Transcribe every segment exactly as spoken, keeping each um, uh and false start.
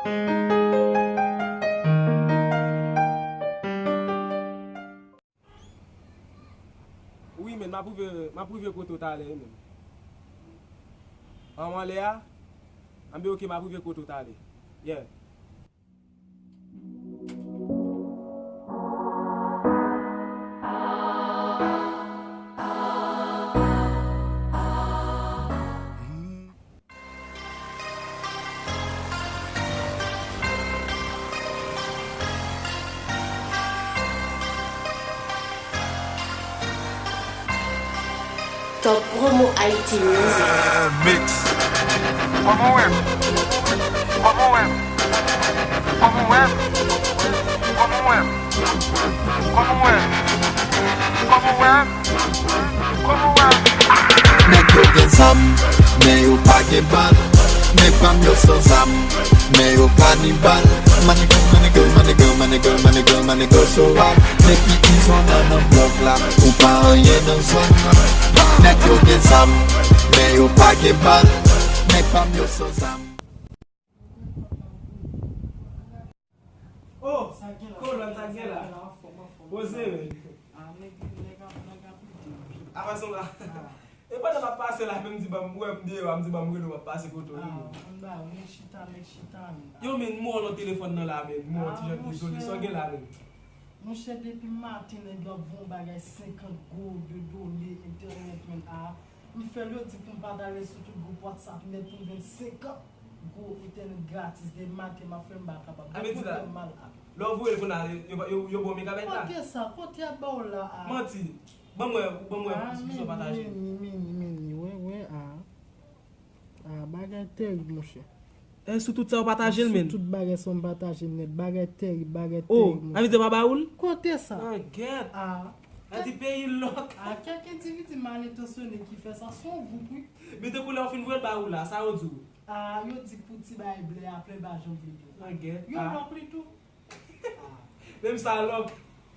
Wi, men, m ap rive, m ap rive kote w talè, wi, men. An, w anlè a? Anben, oke, m ap rive kote w talè. Yeah. Top Promo Haiti Music. Mix. Kòman w wè m? Kòman w wè m? Kòman w wè m? Kòman w wè m? Kòman w wè m? Kòman w wè m? Kòman w wè m? Nèg yo gen zam, men yo pa gen bal. Nèg pa m yo san zam, men yo kanibal. Manigo, manigo, manigo, manigo, manigo, manigo, so wild. Depi izon nan nan blòk la, ou pa anyen nan zòn nan. Nèg yo gen zam, men yo pa gen bal. Nèg pa m yo san zam. Oh, sa gen la, kolòn, sa gen la? Sa gen la, anfòm, anfòm. Poze, men. Ah, nèg, nèg ap, nèg ap lite. Apa son la? Ah. E pandan m ap pase la, men m di ban m, ou wè m deyò a, m di ban m rele w, m ap pase kote w, wi. Ah, anba, ou nèg chita, nèg chita, men. Yo, men, m wè w nan telefòn nan la, men. M wè w ti jan dezole, sa w gen la, men. Monchè, depi maten, nèg yo ap vann bagay senkant goud, de dole, entènèt, men, ah. M fè l, yo di pou m pataje sou tout gwoup WhatsApp nèt pou m jwenn senkant gwo entènèt gratis. Depi maten, m ap fè m pa kapab. Depi m fè m mal ap. Lè w voye l kounye a, yo, yo, yo ba w megabèt la? Kote sa? Kote y ap ba w la a? Manti. Ban m wè, ban m wè, ah, si w pataje. Meni, meni, meni, wè, wè, ah. Ah, bagay terib, monchè. E sou tout sa w pataje l, men. Sou tout bagay sa w m pataje nèt. Bagay terib, bagay terib, monchè. Oh, sa vle di yo pa ba ou l? Kote sa? Ah, gèt. Ah. Sa di peyi lòk. Ah, kèk endividi mal entansyone ki fè sa, se yon gwoup, wi. Men tankou lè yo fin voye l ba ou la, sa yo di w? Ah, yo di pou ti bagay blè a, plè pa janm vle di. Ah, gèt. Yo lòk li tou. Menm sa lòk.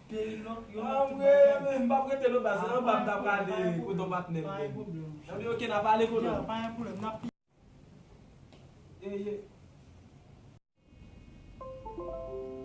Peyi lòk, yo lòk tout bagay. Ah, mwen, men, m p ap rete non, baz. Anba m ta prale kote yon patnè m, men. Pa gen pwoblèm. Anben, oke, n a pale kounye a. Pa gen pwoblèm, n ap. Eye.